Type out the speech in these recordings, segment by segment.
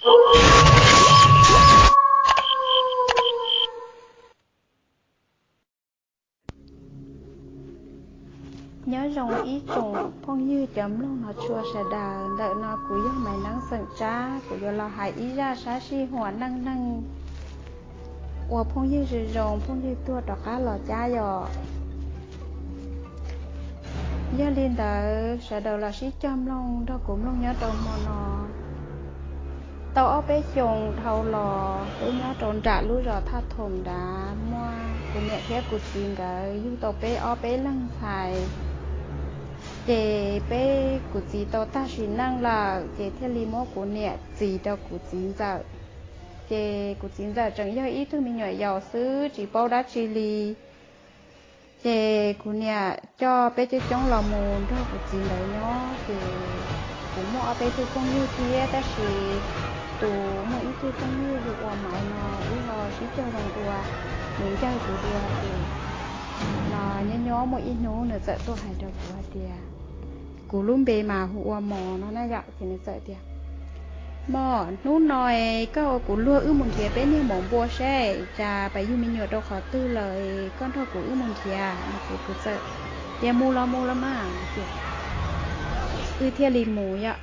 Nyob zoo ib tsoom phooj ywg cov mloog no tshua sawv daws, ntawm no kuv yog Maiv Neeb xeem Tsab, kuv yuav los hais ib zaj sab sij huam neej neeg ua phooj ywg zoo zoo, phooj ywg tuag rov qab los cab yom. Yog li ntawd sawv daws los sib cog mloog nrog kuv mloog nyob rau hmo no. Tau ob peb xyoos dhau los peb nyob rau nram lub zos Thaj Thoom nrad, muaj kuv niam thiab kuv txiv nkawd yug tau peb ob peb leeg ntxhais. Ces peb kuv txiv tau tag sim neej lawm ces thiaj li muab kuv niam txiv rau kuv txiv ntxawm. Ces kuv txiv ntxawm tseem yog ib tug me nyuam yaus xwb tsis paub dab tsi li. Ces kuv niam coj peb coob coob los mus nrog kuv txiv ntawd nyob, ces kuv muaj ob peb tug phooj ywg thiab, tab sis tus muaj ib tug phooj ywg hu ua Maiv no wb ho sib cog zoo dua, nws ncawg kuv dua ces no nyob nyob muaj ib hnub nws txawm tuaj hais rau kuv hais tias, kuv lub npe mas hu ua Mos no na yom, ces nws txawm tias, Mos, hnub no koj ua kuv luag wb mus nrhiav peb niag maum npua seb cas pais yug me nyuam rau qhov twg lawm, koj nrog kuv wb mus nrhiav no ces kuv txawm tias, mus los mus los mas, wb thiaj li mus yom.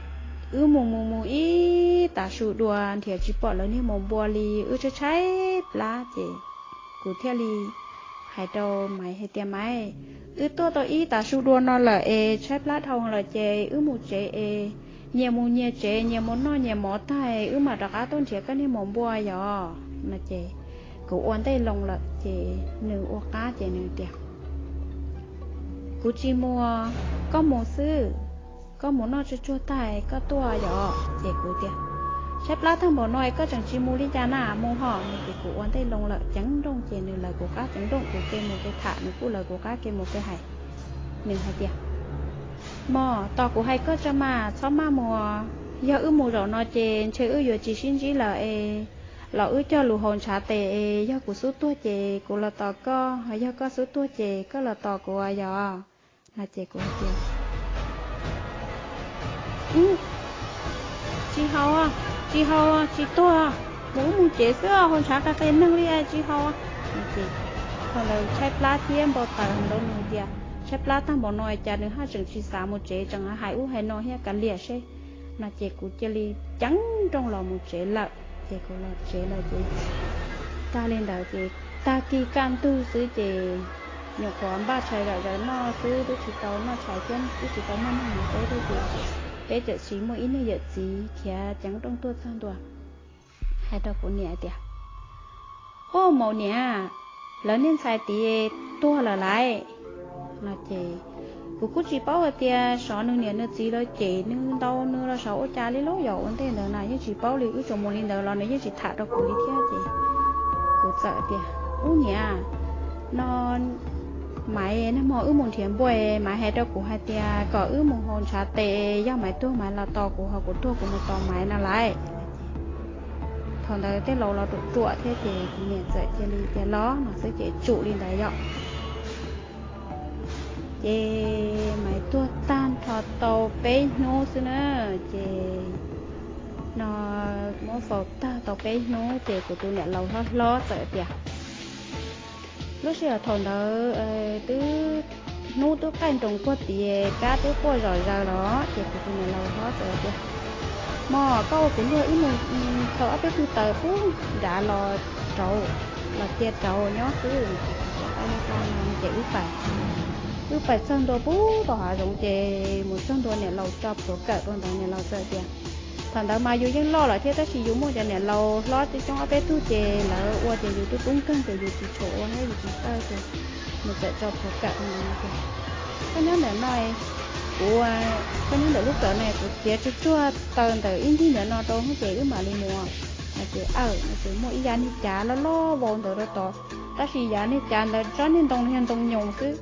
Wb mus mus mus ib tav su dua nrhiav tsis pom lawv niag maum npua li, wb tshaib tshaib plab ces kuv thiaj li hais rau Maiv hais tias, Maiv, wb tuaj tau ib tav su dua no lawm es tshaib plab dhau lawm ces wb mus tsev es nyias mus nyias tsev, nyias mus noj nyias mov tag wb mam rov qab tuaj nrhiav koj niag maum npua yom no ces kuv ua ntej loo lawm ces nws ua qab ces nws tias, kuv tsis mus, koj mus xwb, koj mus noj tsuag tsuag tag koj tuaj yom. Ces kuv tias, tshaib plab tag npaum no koj tseem tsis mus li cas na, mus ho no ces kuv ua ntej loo lawm ceev nrooj ces nws lawv kuv qab ceev nrooj, kuv ke mus ke tham nws kuj lawv kuv qab ke mus ke hais. Nws hais tias, Mos, tos kuv hais koj tso mas, txhob maj mus, yog wb mus zaum no ces ntshe wb yuav tsis sib ntsib lawm es los wb cog lus haus ntshav tes es yog kuv xub tuag ces kuv los tos koj, ho yog koj xub tuag ces koj los tos kuv yom no ces kuv hais tias, tsis haus, tsis haus, tsis tuag, mus wb mus tsev xwb, haus ntshav qias qias neeg li tsis haus no ces thaum ntawd tshaib plab thiab npau taws heev rau nws tias tshaib plab tag npaum no cas nws haj tseem tsis xav mus tsev, tseem hais ub hais no thiab kav liam seb no ces kuv cia li ceev nrooj los mus tsev lawm ces kuv los tsev lawm ces tag li ntawd ces tag kis kaj ntug xwb ces nyuam qhuav npaj tshais zom zaws noj xwb, twb tsis tau noj tshais thiab twb tsis tau muaj neeg mus teb thiab ces peb txawm sis muaj ib niag yawm txiv khiav ceev nrooj tuaj txog ntua hais rau kuv niam tias, Ub maum niam, lawv niag ntxhais tid tuag lawm lauj no ces kuv kuj tsis paub hais tias xyov nws niam nws txiv lawv cem nws ntaus nws los xyov ua cas li lauj, yog ua ntej ntawd na yeej tsis paub li, wb tsuas mus li ntawd los nws yeej tsis tham rau kuv li thiab ces kuv txawm tias, Ub niam, no Maiv nag hmo wb mus nrhiav npua, Maiv hais rau kuv hais tias kom wb mus haus ntshav tes, yog Maiv tuag Maiv los tos kuv, ho kuv tuag kuv mus tos Maiv no lauj. Thaum ntawd tej laus los ruam ruam thiab ces kuv niam txawm cia li tias los no xwb ces tsum li ntawd yom. Ces Maiv tuag tag nrho tau peb hnub xwb na, ces no muab faus tag tau peb hnub ces kuv tus niam laus hlob hlob txawm tias, lub sij hawm thaum ntawd twb hnub twb qaij nroos puag tid, kab twb quaj zom zaws los ces kuv tus niam laus hlob txawm tias, Mos, koj ua kuv luag wb mus tau ob peb tug taws pub nrad los rauv, los cia rauv nyob xwb. Ces wb pais, wb pais txog ntua pub tau hav zoov ces mus txog ntua niam laus tso plhuav kawm rau ntawd, niam laus txawm tias, thaum ntawd mas yus yeej loj lawm thiab tab sis yus muaj cov niam laus hlob coob coob ob peb tug ces lawv ua ces yus tub tub nkeeg ces yus tsis tshua ua thiab yus tsis txawj ces nws txawm tso plhuav kawm rau ntawd tias, koj nyob ntawm no, kuv, koj nyob ntawm lub kawm no kuv txiav tsuag tsuag taws ntawm ib ncig ntawm no rau ces wb mam li mus. No ces, aw, no ces muaj ib yav niag cav loj loj vau ntawd rau tod, tab sis yav niag cav ntawd tsob niag ntoo yog ntoo nyoos xwb.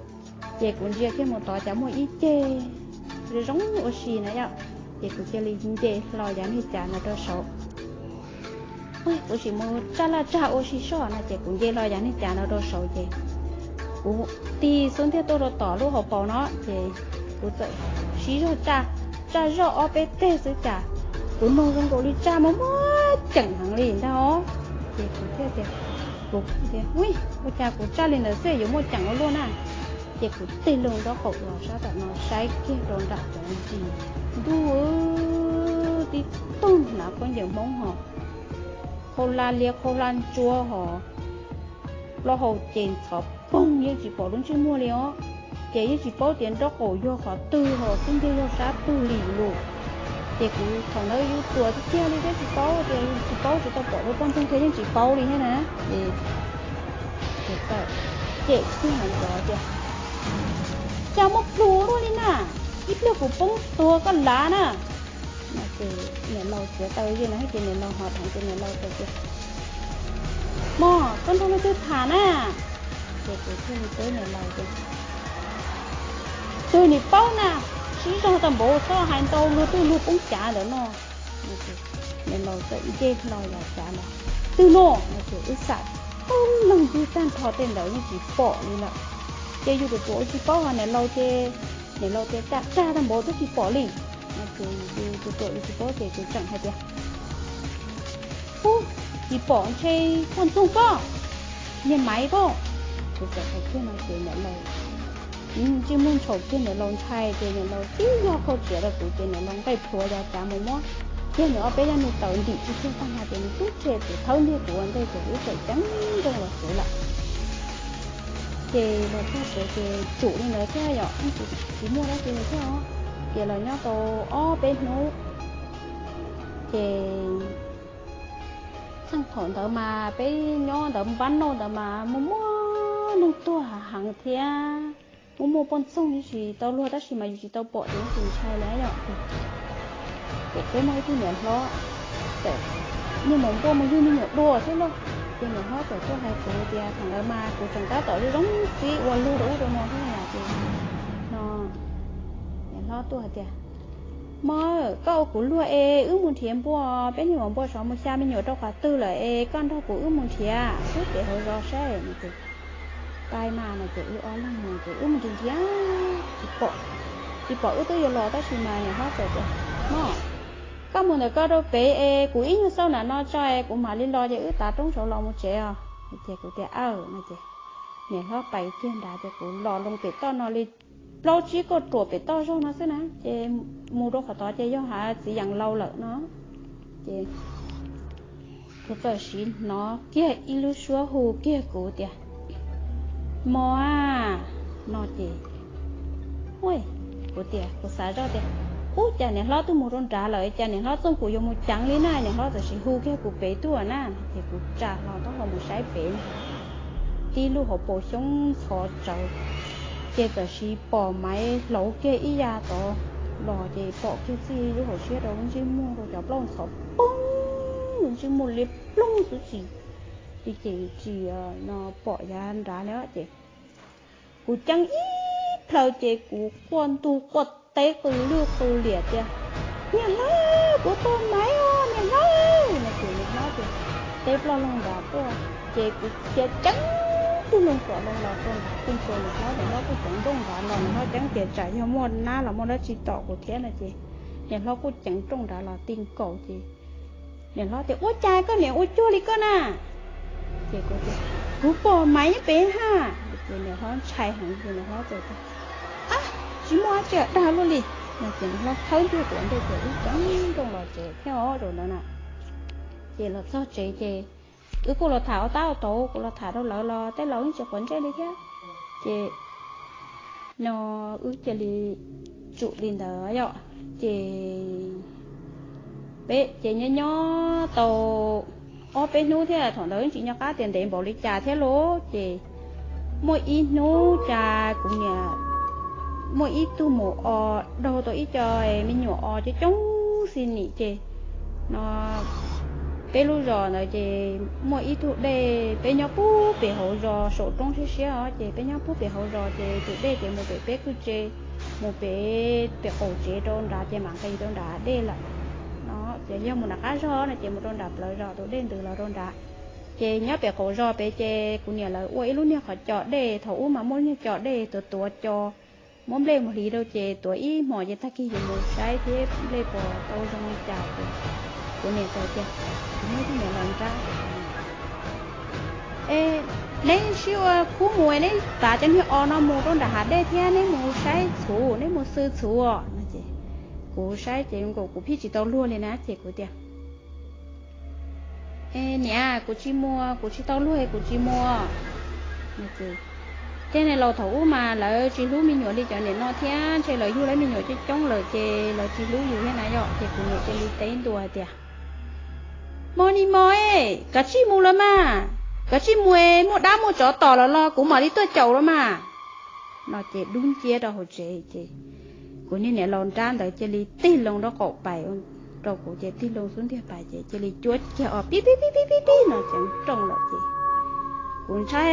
Ces kuv ntsia kiag mus tod cas muaj ib ceg zoo zoo ua si na yom, ces kuv cia li nce hlo yav niag cav ntawd rau saud. Kuv sim mus tsaj laj tsaj ua si soj no ces kuv nce hlo yav niag cav ntawd rau saud ces kuv tig xub ntiag tuaj rau tom lub hauv paus no ces kuv txawm siv zog tsaj, tsaj zoj ob peb teg xwb cas kuv noog zoo nkaus li tsaj muaj muaj ceem heev li ntag. Ces kuv thiaj tias, kuv tias, ui, ua cas kuv tsa li ntawd xwb yuav muaj ceem ua luaj na. Ces kuv tig loo nraub qaum los sab tom no saib kiag rau nram cov ntsis, ntuj, tib tug hnav khaub ncaws Hmoob hos, qhau hla liab qhau hla ntsuab hos, plaub hau ces ntxhov poog yeej tsis pom lub ntsej muag li os. Ces yeej tsis paub tias nraub qaum yog qhov twg hos xub ntiag yog sab twg li lus. Ces kuv thaum ntawd yus tuam tiag tiag li thiab tsis paub tias, tsis paub tsis tau pom dua poj ntxoog thiab yeej tsis paub li thiab na. Ces kuv txawm cem kiag hais rau tias, cas muaj plhus ua luaj li na, ib pliag kuv poob tuag koj lav na. No ces niam laus txiav taw ze no ces niam laus hnov dheev ces niam laus txawm tias, mog, koj nrog leej twg tham na? Ces kuv thiaj li teb niam laus tias, twg nim paub na, sib zog tau npaum txhob hais ntau luag twg luag poob cav ntawm no. Niam laus txawm nce hlo yav cav los, twg no? No ces wb xam tau leej twg tag nrho tej ntawd yeej tsis pom li lawm. Ces yus ruam ruam tsis paub hos niam laus ces, niam laus tias cas dag tag npaum twb tsis pom li. No ces yus ruam ruam yus tsis paub ces kuv tseem hais tias, ub, tsis pom ntshe poj ntxoog pob, niag maiv pob. Kuv txawm hais kiag no ces niam laus ntsej muag ntshaum kiag, niam laus ntshai ces niam laus tib yog khau tsiav rau kuv ces niam laus nqaij plhuav yav cav mus muab kiag nws ob peb yag nws tawm ntim tsis kiag tag no ces nws tub tseg ces thawb ntiag kuv ua ntej ces wb txawm ceev nrooj los tsev lawm. Ces los txog tsev ces tsum li ntawd thiab yom, tsis muaj dab tsi li thiab os. Ces los nyob tau ob peb hnub ces txheej thaum ntawd mas peb nyob ntawd npab nauj ntawd mas muaj muaj neeg tuag heev thiab, muaj muaj poj ntxoog tsis tau luag tab sis mas yus tsis tau pom ces yeej tsis ntshai li yom. Ces peb muaj ib tug niam hlob, txawm niag maum npua mus yug me nyuam dua thiab lauj. Ces niam hlob txawm tuaj hais kuv tias thaum ntawd mas kuv tseem tab tom zoo zoo txib ua luag rau ub rau no thiab na ces no niam hlob tuaj hais tias, mog, koj ua kuv luag es wb mus nrhiav npua, peb niag maum npua sov mus xya me nyuam rau qhov twg lawm es koj nrog kuv wb mus nrhiav xub pem hauv zos saib no ces pai mas no ces wb ob leeg mus ces wb mus nrhiav nrhiav tsis pom, tsis pom wb twb yuav los tab sis mas niam hlob txawm tias, mog, koj mus ntawm koj rau pem es kuv ib nyuag xauj nram no tso es kuv mam li los ces wb tav roob saud los mus tsev os. Ces kuv tias, aw no ces niam hlob pais kiag nrad ces kuv los loo pem toj no li plaub tsib kauj ruam pem toj zog no xwb na ces mus rau qhov tod ces yog hav txiv yees laus lawm no. Ces kuv txawm siv hnov kiag ib lub suab hu kiag kuv tias, mog a, no ces kuv tias, kuv xav zoj tias, ub, cas niam hlob twb mus rau nrad lawm, cas niam hlob txooj kuv yuav mus ceev li na. Niam hlob txawm siv hu kiag kuv pem tuaj na ces kuv tsa hlo taub hau mus saib pem na, tib lub hauv paus xyoob ntxhov tsawv, ces txawm siv pom maiv hlauv kiag ib yav tod los ces pom kiag txij lub hauv siab rau lub ntsej muag rau cov plaub ntxhov poob, lub ntsej muag liab ploog xwb tsis li ces tsis no pom yav nrad li ces kuv ceeb ib plhaw ces kuv quaj ntug quaj teb qw lwj qw liam tias, niam hlob, kuv pom maiv os niam hlob. No ces niam hlob ces teb ploj loo nrad tuaj ces kuv cia ceeb tug loo kom loo los rau nrad tij nkaus niam hlob, niam hlob kuj ceev nrooj nrad los, niam hlob ceeb tias tsam yog muaj nab los muaj dab tsi tom kuv thiab no ces niam hlob kuj ceev nrooj nrad los tij nkaus ces niam hlob tias, ua cas koj niam ua cuag li koj na? Ces kuv tias, kuv pom maiv nyob pem ha. Ces niam hlob ntshai heev ces niam hlob txawm tias, ab, tsis muaj dab tsi dag luaj li. No ces niam hlob thawb ntiag kuv ua ntej ces wb ceev nrooj los tsev thiab os zaum ntawd na. Ces los txog tsev ces wb kuj los tham ua tab ua tauv, kuv los tham rau lawv los tej laus yeej tsis quav ntsej li thiab. Ces no wb cia li tsum li ntawd yom. Ces peb ces nyob nyob tau ob peb hnub thiab thaum ntawd yeej tsis nco qab tias ntev npaum li cas thiab lauj. Ces muaj ib hnub cas kuv niam muaj ib tug maum os daug tau ib co me nyuam os coob coob xis nim ces no peb lub zos ntawd ces muaj ib tug dej, peb nyob pub pem hauv zos saum roob siab siab os, ces peb nyob pub pem hauv zos ces tus dej ces mus pem peb kwj tse, mus pem pem qaum tsev rau nrad ces mam nqis rau nram dej lawm no. Ces yog mus nram qab zog no ces mus rau nram plawv zos tus dej ntws los rau nrad. Ces nyob pem qaum zos pem ces kuv niam lawv ua ib lub niag qhov co dej, thaum ub mas muaj lub niag co dej tuav tuav co, muab nplej mus hliv rau ces tuav ib hmos ces tag kis yuav mus saib thiab nplej puas tau zoo li cas ces Kuv niam txawm tias, kuv muaj ib tug niam laus nrab, es neb sib ua khub mus, neb tav cov niag os no mus rau nram hav dej thiab neb mus saib txhuv, neb mus xwb txhuv no ces kuv saib ces nkaus kuv phij tsis tau luag li na ces kuv tias, niam, kuv tsis mus, kuv tsis tau luag kuv tsis mus. Ces niam laus thaum ub mas lawv tsis hlub me nyuam li cov niam no thiab, ntshe lawv yug lawv me nyuam coob coob lawm ces lawv tsis hlub yus thiab na yom. Ces kuv niam cia li teb ntua hais tias, mos nis mos, kav tsij mus lawm mas, kav tsij mus, muaj dab muaj tsov tom lawm los kuv mam li tuaj caum los mas no ces dub nciab rau hauv tsev ces kuv niag niam laus nrab ntawd cia li tig loo rau qaum pais rau kuv ces tig loo xub ntiag pais ces cia li cuab kiag os pib pib pib pib pib pib no ces rooj lawm ces kuv ntshai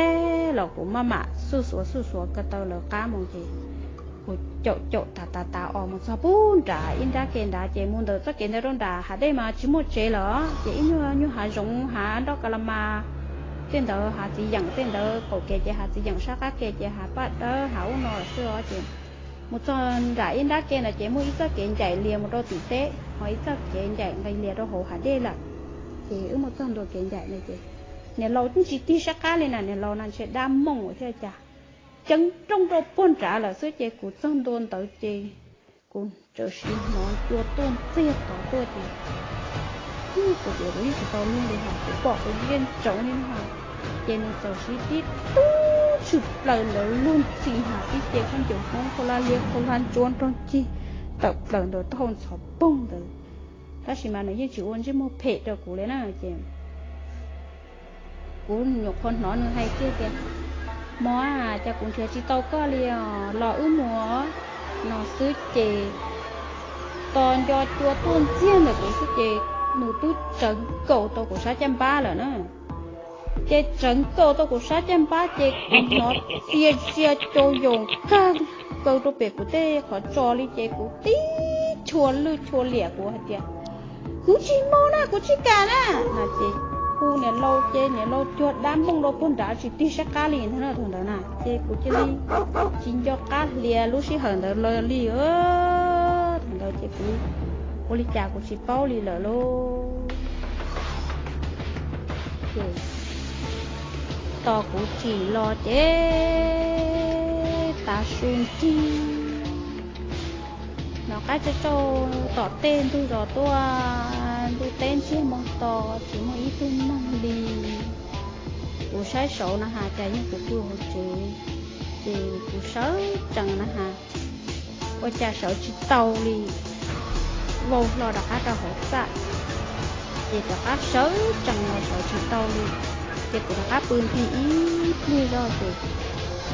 los kuv maj mam xuj xuav xuj xuav ko taw lawv qab mus ces kuv caum caum tav tav tav os mus txog pub nrad ib nrab ke nrad ces mus ntawm txoj kev ntawd rau nram hav dej mas tsis muaj tsev lawm ces ib nyuag nyuag hav zoov hav nroj ka la mas tej ntawd, hav txiv yeem tej ntawd, qaum kev ces hav txiv yeem, sab qab ke ces hav paj dawb hav ub no lawm xwb os ces mus txog nram ib nrab ke ntawd ces muaj ib txoj kev ncaim lias mus rau tim teb, ho ib txoj kev ncaim nqis lias rau hauv hav dej lawm. Ces wb mus txog ntua kev ncaim na ces niam laus tsis tig sab qab li na, niam laus na ntshe dab mooj thiab cas, ceev rooj rau puag nrad lawm xwb ces kuv txog ntua ntawd ces kuv txawm sim hnov cua tuaj ntxiag tod tuaj ces kuv tias kuv yeej tsis tau luag li hos kuv pom kuv yeej ntsoov li no ces nws txawm sim tib tub tshwm plaws ntawd luag ntxhi hais tib ce khaub ncaws Hmoob khaub hlab liab khaub hlab ntsuab nrog cig tawm plaws ntawd taub hau ntxhov poog ntawd, tab sis mas nws yeej tsis ua ntsej muag phem rau kuv li na ces kuv nyuam qhuav hnov nws hais kiag tias, mos, cas kuv nrhiav tsis tau koj li os, los wb mus no xwb ces tos nco cua tuaj ntxiag ntawm kuv xwb ces nws twb tsawv nkaus tau kuv sab caj npab lawm na. Ces tsawv nkaus tau kuv sab caj npab ces kuv hnov txia txia cau yaus kag kaw rau pem kuv tej qhov tso li ces kuv tib chua lwj chua liam kuv hais tias, kuv tsis mus na, kuv tsis kam na no ces hu niam laus ces niam laus cuag dab mooj rau puag nrad tsis tig sab qab li ntag na thaum ntawd na ces kuv cia li tsis nco qab hlias lub sij hawm ntawd los li. Thaum ntawd ces kuv ua li cas kuv tsis paub li lawm lauj. Ces tos kuv tsim los ces tav su nrig nov qaib tsauj tsauj tom tej ntug zos tuaj, ntuj teb ntsiag moo to tsis muaj ib tug neeg li. Kuv saib saud na has cas yeej kuv pw hauv tsev, ces kuv sawv tsees na has ua cas sawv tsis tau li, vau hlo rov qab rau hauv txaj, ces rov qab sawv tsees los sawv tsis tau li. Ces kuv rov qab pw nti ib pliag zog ces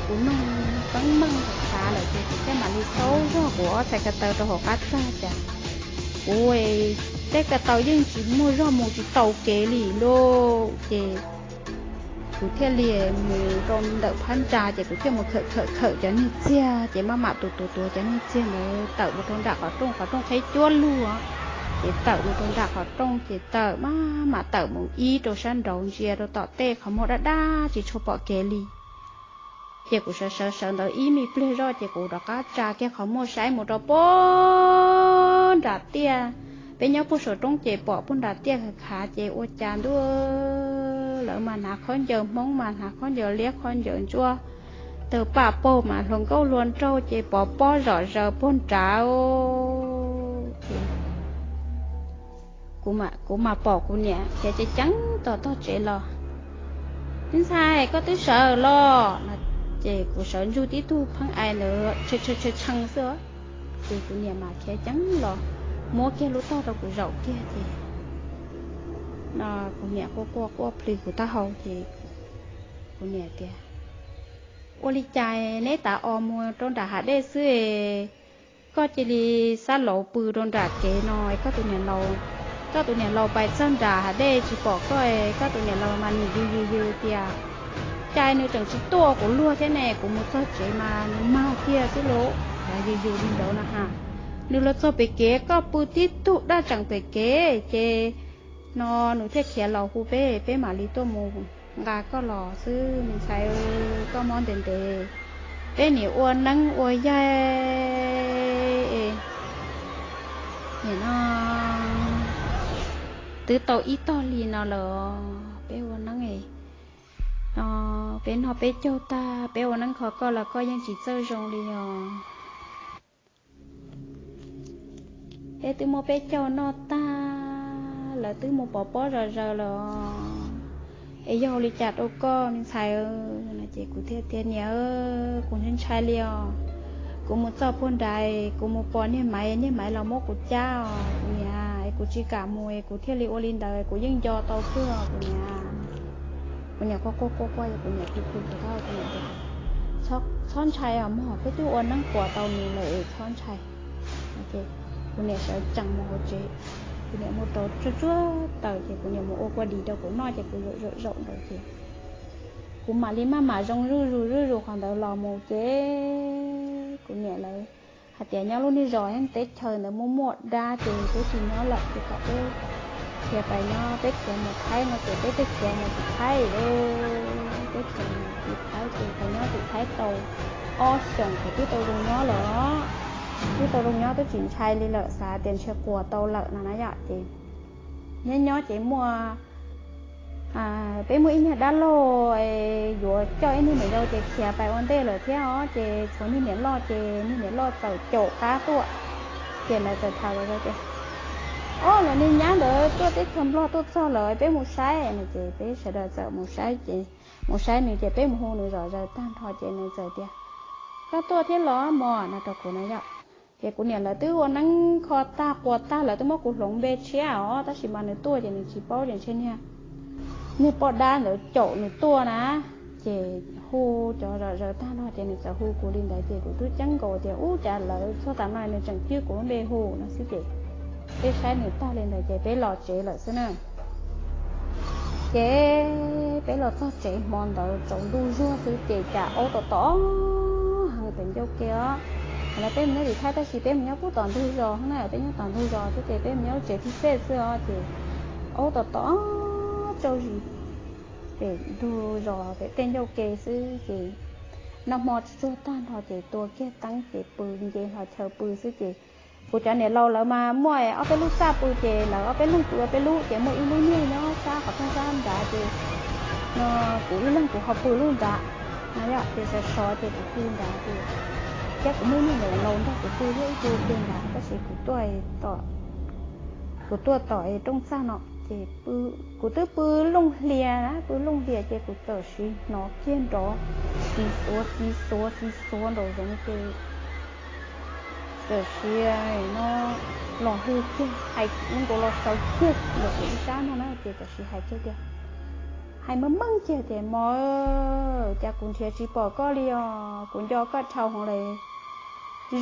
kuv noog teeb meej txav lawm ces kuv thiaj mam li thaub zog kuv ob txhais ko taw rau hauv qab txaj cas kuv tej ko taw yeej tsis muaj zog mus tsis tau kev li lauj. Ces kuv thiaj li mus rau ntawm phab ntsa ces kuv thiaj mus khawm khawm khawm cov niag txiag ces maj mam tuav tuav tuav cov niag txiag ntawd tawm mus rau nram qhov rooj, qhov rooj qhib cuab lug, ces tawm mus rau nram qhov rooj ces tawm maj mam tawm mus ib rau sab nraud ntsia rau tom tej qhov muag dab dab tsis tshua pom kev li. Ces kuv sawv sawv sawv ntawd ib me pliag zoj ces kuv rov qab tsa kiag qhov muag saib mus rau puag nram tiaj. Peb nyob puag saum roob ces pom puag nram tiaj khav khav ces ua cas ntuj, lawv mas hnav khaub ncaws Hmoob mas hnav khaub ncaws liab khaub ncaws ntsuab, tawg paj paug mas hluas nkauj hluas nraug ces pov pob zom zaws puag nrad. Ces kuv mam pom kuv niam khiav ceev ceev tom tog tsev los, me ntxhais koj twb sawv los no. Ces kuv sawv ntsug tib tug pheeb ai ntawd tshee tshee xwb. Ces kuv niam mas khiav ceev los muab kiag lub tog rau kuv zaum kiag ces no kuv niam quaj quaj quaj plhws kuv taub hau ces kuv niam tias, ua li cas neb tav os mus rau nram hav dej xwb, koj cia li xab lauv pw rau nram kev no, koj tus niam laus, koj tus niam laus pais txog nram hav dej tsis pom koj, koj tus niam laus mas nws yws yws yws tias, cas nws tseem tsis tuaj kuv luag thiab ne, kuv mus txog tsev mas nws mag kiag xwb lauj. Yws yws li ntawd no ha, nws los txog pem kev, koj pw tib tug daj tseem pem kev ces no nws thiaj khiav los hu peb, peb mam li tuaj mus nqa koj los xwb me ntxhais, koj mob ntev ntev, peb niam ua neeb ua yaig no Twb tau ib tog hli no lawm, peb ua neeb, peb noj peb caug tag, peb ua neeb kho koj los koj yeej tsis txawj zoo li os. Peb twb muab peb caug noj tag, lawv twb mus pov pob zom zaws lawm, es yog ua li cas rau koj ne ntxhais? No ces kuv thiaj tias, niam, kuv ntshai ntshai li os. Kuv mus txog puag nrad, kuv mus pom niag maiv, niag maiv los muab kuv cab os kuv niam, es kuv tsis kam mus es kuv thiaj li ua li ntawd, kuv yeej nco tau kawg os kuv niam. Kuv niam quaj quaj quaj quaj, kuv niam tig tig tus tau, kuv niam tias, txhob ntshai os mog, peb twb ua neeb quas tau nws lawm es txhob ntshai. Kuv niam sawv tsees mus hauv tsev, kuv niam mus rau tsuag tsuag taws ces kuv niam mus ua kua dis rau kuv noj ces kuv zaum zaum zaum ntawd ces kuv mam li maj mam zoo zuj zus zuj zus qhov ntawd los mus ces kuv niam lawv hais tias nyob lub niag zos yeej teb chaws ntawd muaj muaj dab ces peb tsis nyob lawm ces kom peb khiav pais nyob, peb khiav mus Thaib no ces peb twb khiav mus tim Thaib lawm, peb khiav mus tim Thaib ces pais nyob tim Thaib tau ob xyoos ces twb tau zoo nyob lawm. Twb tau zoo nyob twb tsis ntshai li lawm, xav tias ntshe quas tau lawm no na yom ces nyob nyob ces muaj peb muaj ib niag dab laug yuav coj ib niag niam yau ces khiav pais ua ntej lawm thiab os ces tshuav niag niam loj ces niag niam loj txawm caum qab tuaj. Ces lawv txawm tham lawv tias, ob, los niag nyab ntawd tuaj teb chaws Nplog tuaj txog lawm, peb mus saib no ces peb sawv daws txawm mus saib ces mus saib nws ces peb mus hu nws zom zaws tag nrho ces nws txawm tias, koj tuaj thiab los mog no rau kuv na yom. Ces kuv niam lawv twb ua neeb kho tag quas tag lawv twb muab kuv hloov npe tshiab os, tab sis mas nws tuaj ces nws tsis paub ces ntshe niag niag poj dab ntawd caum nws tuaj na. Ces hu cov zom zaws tag nrho ces nws txawm hu kuv li ntawd ces kuv twb ceeb nkaus tias ub cas lawv txog tam no nws tseem cwb kuv lub npe hu no xwb ces peb saib nws tag li ntawd ces peb los tsev lawm xwb na. Ces peb los txog tsev hmo ntawd tsaus ntuj zuag xwb ces cas aub tom tom heev pem ncauj ke os. Thaum no peb mus nyob tim Thaib tab sis peb mus nyob puag tom ntug zos na, peb nyob tom ntug zos xwb ces peb mus nyob lub tsev thib peb xwb os ces aub tom tom tsau zis pem ntug zos pem tej ncauj ke xwb ces noj hmo tsuag tsuag tag nrho ces tua kiag teeb ces pw nce hlo chaw pw xwb ces kuv cov niam laus lawv mas muaj ob peb lub txaj pw ces lawv ob peb leeg pw ob peb lub ces muaj ib lub niag nyob sab qhov rooj sab nrad ces no kuv ib leeg kuv ho pw lub nrad no yom ces sov sov ces kuv pw nrad ces thiab kuv muaj ib niag niam laus nrog kuv pw thiab ib tug pw nrad tab sis kuv tuaj tom, kuv tuaj tom rooj txaj no ces kuv twb pw looj hlias na, pw looj hlias ces kuv txawm siv hnov kiag nrov txiv xuav txiv xuav txiv xuav nraum zoov ces txawm siv no los hu kiag hais nkaus los sawv kiag ntawm kuv ib sab no na ces txawm siv hais kiag tias, hais meej meej kiag tias, mos, cas kuv nrhiav tsis pom koj li os, kuv nco koj dhau heev li.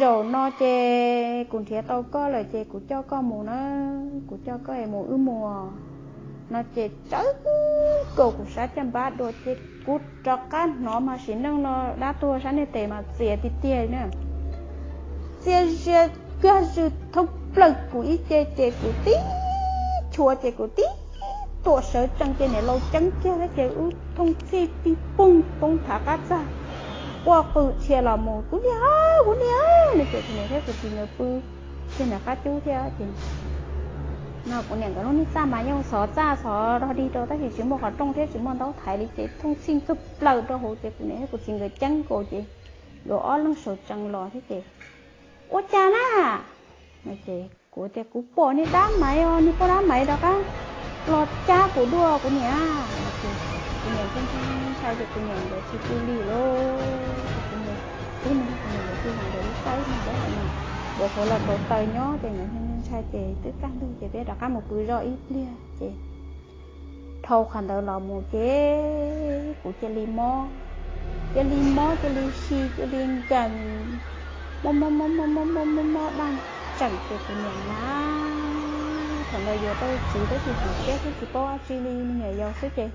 Zaum no ces kuv nrhiav tau koj lawm ces kuv coj koj mus na, kuv coj koj mus wb mus no ces tsawv nkaus kuv sab caj npab dua ces kuv rov qab hnov mas sim neej no dab tuag sab niag tes mas txias tiag tiag na. Txias zias kiag zws thoob plaws kuv ib ce ces kuv tib chua ces kuv tib tuam sawv tsees ces niam laus ceeb kiag thiab ces wb thooj txhij pij poog poob thav qab txag, quaj qw dhia los mus, kuv niam, kuv niam no ces kuv niam thiab kuv txiv nkawd pw kiag nram qab cub thiab ces no kuv niam nkawd lub niag txaj mas yeej xov txaj xov dog dig rau tab sis tsis muaj qhov rooj thiab tsis muaj ntaub thaiv li ces thooj txhij kawg plaws rau hauv ces kuv niam thiab kuv txiv nkawd ceeb nkaus ces nkawd ob leeg sawv tsees los thiab ces, ua cas na? Ces kuv tias kuv pom niag dab maiv os, niag poj dab maiv rov qab los cab kuv dua kuv niam. Kuv niam ntshai ces kuv niam nkawd tsis pw li lauj, ces kuv niam, ib mus kuv niam nkawd pw hauv nkawd lub txaj ib mus nkawd hauv no, nkawd sawv los rauv taws nyob ces nkawd ntshai ces twb kaj ntug ces peb rov qab mus pw zoj ib pliag ces dhau qhov ntawd los mus ces kuv cia li mob, cia li mob cia li si cia li nkees, mob mob mob mob mob mob mob mob daj tseem ces kuv niam na, thaum ntawd yuav tau txiv tab sis txiv siab xwb tsis paub dab tsi li, me nyuam yaus xwb ces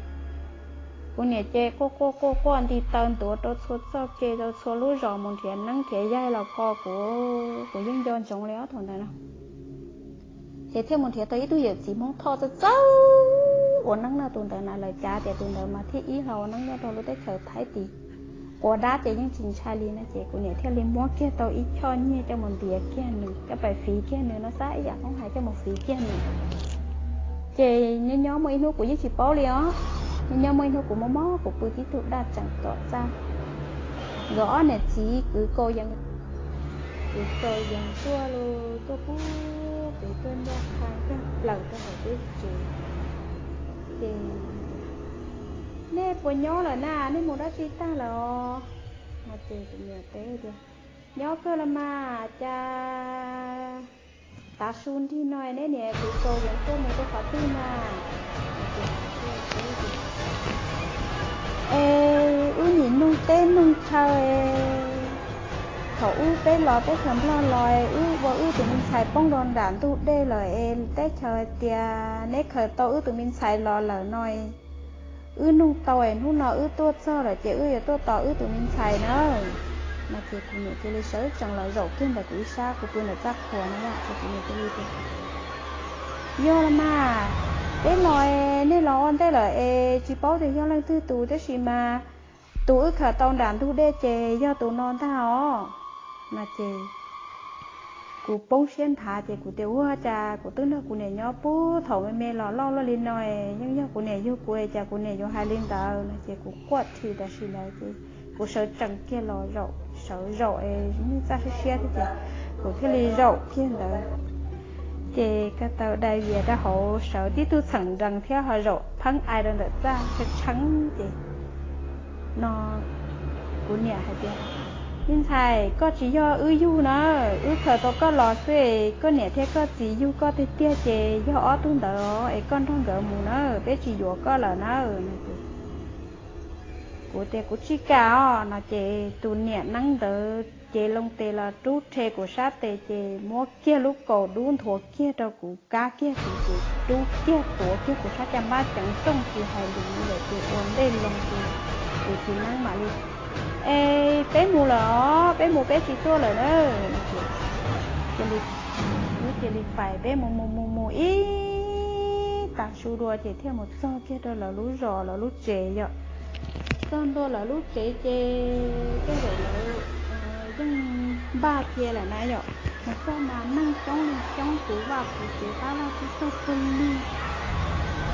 kuv niam ces quaj quaj quaj quaj nti taw ntuav rau txhua txoj kev rau txhua lub zos mus nrhiav neeb nrhiav yaig los kho kuv, kuv yeej nco ntsoov li ob thaum ntawd na. Ces thiaj mus nrhiav tau ib tug yawm txiv Hmoob Thoj txawj txawj ua neeb no, tus ntawd na lawv cav tias tus ntawd mas thiaj ib hlo ua neeb nyob rau lub teb chaws Thaib tid, quav dab ces yeej tsis ntshai li no ces kuv niam thiaj li muab kiag tau ib choj nyiaj coj mus ntiav kiag nws, coj pais fiv kiag nws no xab ib yam Hmoob hais coj mus fiv kiag nws. Ces nyob nyob muaj ib hnub kuv yeej tsis paub li os, nyob nyob muaj ib hnub kuv mob mob kuv pw tib tug daj tseem tom txaj, nkawd ob niam txiv kwv kaus yees, kwv kaus yees tuaj, tuaj pub pem tuaj ncaj qha ncaj plaws rau hauv peb tsev. Ces, nej puas nyob lawm na, nej mus dab tsi tag lawm os? No ces kuv niam teb tias, nyob kawg los mas, cas tav su nrig no neb niam kwv kaus yees tuaj mus rau qhov twg na? Es wb nim nug teb nug chaw, thaum ub peb los teb chaws Nplog los wb ua wb tus me ntxhais poob rau nram ntug dej lawm es teb chaws hais tias neb khaws tau wb tus me ntxhais los lawm no, wb nug tau es hnub no wb tuaj txog lawm ces wb yuav tuaj tos wb tus me ntxhais na. No ces kuv niam cia li sawv tsees los zaum kiag ntawm kuv ib sab, kuv pw ntawm txaj qhua no ces kuv niam cia li tias, yog los mas, peb los, nej los ua ntej lawm es tsis paub tias yog leej twg tus, tab sis mas tus wb khaws tau nram ntug dej ces yog tus no ntag os. No ces kuv poob siab nthav ces kuv tias, ua cas kuv twb nrog kuv niam nyob puag thaum me me los loj luaj li no, yeej yog kuv niam yug kuv es cas kuv niam yuav hais li ntawd no ces kuv quaj rhi tam sim ntawd ces kuv sawv tsees kiag los zaum, sawv zaum es yeej txaj siab siab thiab ces kuv thiaj li zaum kiag ntawd. Ces ko taw dai vias rau hauv, sawv tib tug txheem nrees thiab ho zaum pheeb ai rau ntawm txaj tshee tshee ces no kuv niam hais tias, me ntxhais, koj tsis yog wb yug na, wb khaws tau koj los xwb, koj niam thiab koj txiv yug koj tiag tiag ces yog ob tug ntawd es koj nrog nkawd mus na, peb tsis yuav koj lawm na. No ces kuv tias kuv tsis kam os no ces tus niam neeb ntawd cev loo tes los rub rhe kuv sab tes ces muab kiag lub kaus dub nthuav kiag rau kuv kab kiag kuv ces rub kiag tuav kiag kuv sab caj npab ceev rooj tsis hais lus li lawm ces ua ntej loo ces tus txiv neeb mam li, es peb mus lawm os, peb mus peb tsis tuaj lawm na. Ces wb cia li fais peb mus mus mus mus ib tag su dua ces thiaj mus txog kiag rau lawv lub zos lawv lub tsev yom. Txog ntua lawv lub tsev ces tej zaum lawv yeej npaj cia lawm na yom, mus txog mas neeg coob li coob, kuv vaj kuv tsev qab vaj tsib taug pawg lug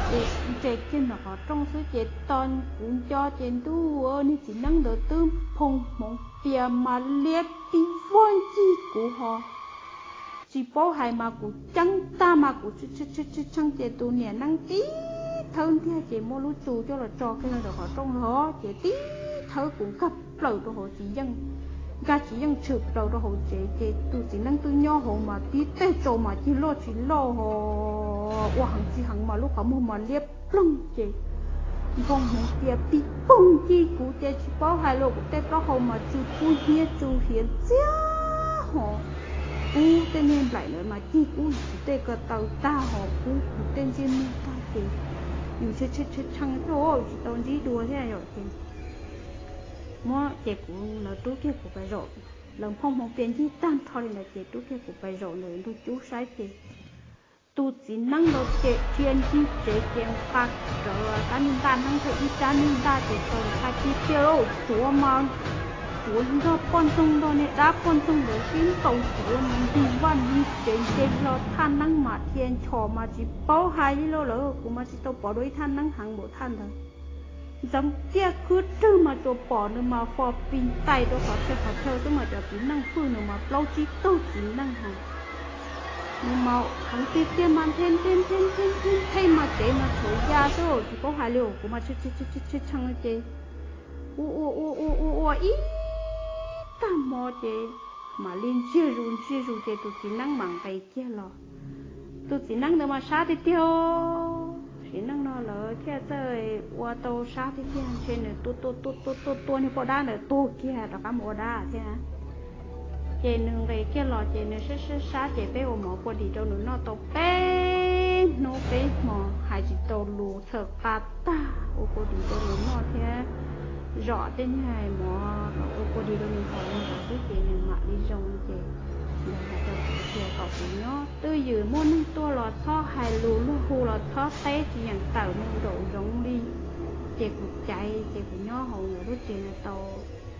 ces ntsia kiag ntawm qhov rooj xwb ces tos kuv nco ces ntuj, niag txiv neeb ntawd twb nphoo hmoov tias mas liab tib vog ncig kuv ho tsis paub hais mas kuv ceeb tag mas kuv tshee ces tus niam neeb tib thawb ntiag ces muab lub tsu coj los tso kiag ntawm qhov rooj los ces tib thawb kuv nkag plaws rau hauv txiv yeej, nkag txiv yeej tshwm plaws rau hauv tsev ces tus txiv neeb twb nyob hauv mas tib teg tsaus mas cig loj tsis loj ho ua heev tsis heev mas lub qhov muag mas liab ploog ces nphoo hmoov tias pib poog ncig kuv ces tsis paub hais los kuv tej plaub hau mas tsw kub hnyiab tsw hiav ntxiag ho kub tej niag nplaim ntawd mas cig kub kuv tej ko taw tag ho kub kuv tej ntsej muag tag ces yus tshee tshee tshee tshee thiab tsis tau ntsib dua thiab yom ces muab ces kuv, lawv rub kiag kuv pais zaum, lawv nphoo hmoov tias ncig tag nrho li ntawd ces rub kiag kuv pais zaum ntawm ntug cub saib ces tus txiv neeb ntawd ces dhia ncig tsev ces nqa rawv rab niag ntaj neeb thiab ib rab niag ntaj ces tau tshaj tib tiag lauj, tsuav mas tsuav nrog poj ntxoog nrog niag dab poj ntxoog ntawd sib ntaus tsuav mus ncig vaj ncig tsev nce hlo thaj neeb mas dhia nchos mas tsis paub hais li lauj, lawv kuv mas tsis tau pom dua ib thaj neeb heev npaum thaj ntawd. Ntxeev tiaj khwb rwg mas tsuas pom nws mas fo pis ntais rau qhov chaw qhov chaw xwb mas cov txiv neej fwj nws mas plaub tsib tug txiv neej ho nws mas heev tiag tiag mas nthe nthe nthe nthe nthe nthe mas tsev mas tshuav ya xwb tsis paub hais li os, kuv mas tshee tshee ces ua ua ua ua ua ib tag hmo ces mam li ntsiag zus ntsiag zus ces tus txiv neeb mam nqis kiag los. Tus txiv neeb ntawd mas sab tiag tiag, txiv neej no lawv thiaj txawj ua tau sab tiag tiag ntshe nws tuaj tuaj tuaj tuaj tuaj tuaj niag poj dab ntawd tuag kiag rov qab mus ua dab thiab. Ces nws nqis kiag los ces nws sab sab sab ces peb ua mov kua dis rau nws noj tau peb hnub peb hmo hais tsis tau lus txhawm qa tag ua kua dis rau nws noj thiab zom tej niag mov los ua kua dis rau nws haus li ntawd xwb ces nws mam li zoo ces nws hais rau kuv tias kom kuv nyob twj ywm muaj neeg tuaj los txhob hais lus luag hu los txhob teb tsis yeem tawm mus nraum zoov li. Ces kuv caiv ces kuv nyob hauv nkawd lub tsev no tau.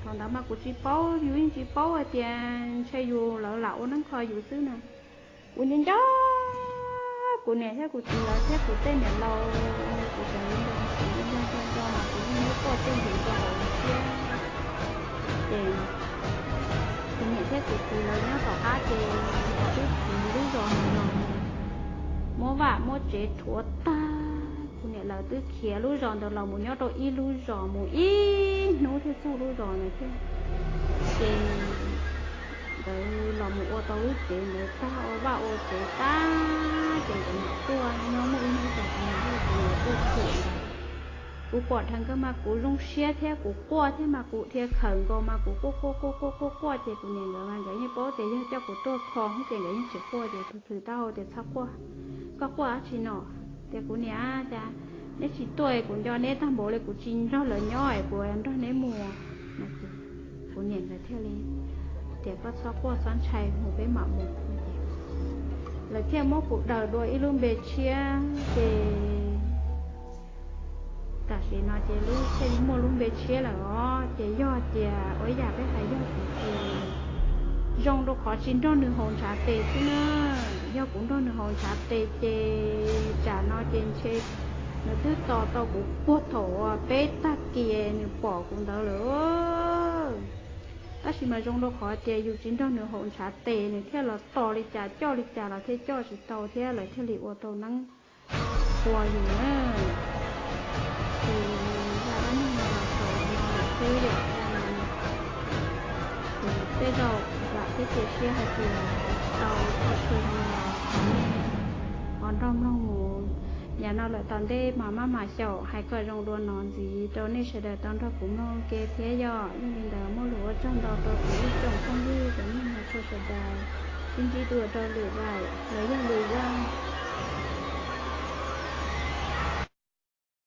Thaum ntawd mas kuv tsis paub, yus yeej tsis paub hais tias ntshe yus lawv lam ua neeb kho yus xwb na. Kuv nco nco Kuv niam thiab kuv txiv lawv thiab kuv tej niam laus, kuv cov viv ncaus, kuv viv ncaus nco nco mas kuv yeej muab quaj tej ntev rau hauv thiab. Ces kuv niam thiab kuv txiv lawv nyob tom qab ces lawv twb khiav lub zos ntawd los, muab vaj muab tsev rhuav tag. Kuv niam lawv twb khiav lub zos ntawd los mus nyob rau ib lub zos mus ib hnub thiaj txog lub zos ntawd thiab. Ces nkawd los mus ua tau lub tsev ntawd tag, ua vaj ua tsev tag ces nkawd mam tuaj nyob muaj ib hnub ces kuv niam thiab kuv txiv nkawd tuaj khiav. Kuv pom dheev nkawd mas kuv zoo siab thiab kuv quaj thiab mas kuv dhia khawm nkaus mas kuv quaj quaj quaj quaj quaj quaj ces kuv niam nkawd mas nkawd yeej paub tias yog coj kuv tuaj kho ces nkawd yeej tsis quaj ces kuv plhws taub hau tias txhob quaj, koj quaj dab tsi no. Tias kuv niam, cas neb tsis tuaj, kuv nco neb tag npaum li kuv tsis nrog lawv nyob es kuv nrog neb mus. Kuv niam nkawd thiaj li tias koj txhob quaj txhob ntshai, mus peb mam mus. Lawv thiaj muab kuv daws dua ib lub npe tshiab ces tam sim no ces lub thiaj muaj lub npe tshiab lawm os. Ces yog tias ua ib yam peb hais yog kuv ces zoo rau qhov tsis nrog nws haus ntshav tes xwb na. Yog kuv nrog nws haus ntshav tes ces tsam no ces ntshe nws twb tos tau kuv puag thaum uas peb tag kis nws pom kuv ntawd lawm. Tab sis mas zoo rau qhov tias yus tsis nrog nws haus ntshav tes nws thiaj los tos li cas coj li cas los thiaj coj tsis tau thiab lawv thiaj li ua tau neeb qhuas yus na. Ces zaj dab neeg no los xaus li no lawm xwb yom. Zaj no tej zaum vam thiab cia siab hais tias tau txhua txhua zoo los thov nej ho nrog mloog mus. Yam no lawm tom ntej mas maj mam xyaum hais kom zoo dua no ntxiv rau nej sawv daws tau nrog kuv mloog ua ke thiab yom. Yog li ntawd muaj lus ua tsaug ntau rau kuv ib tsoom phooj ywg cov mloog hais txhua sawv daws. Sib ntsib dua rau lwm daim los yog lwm zaj.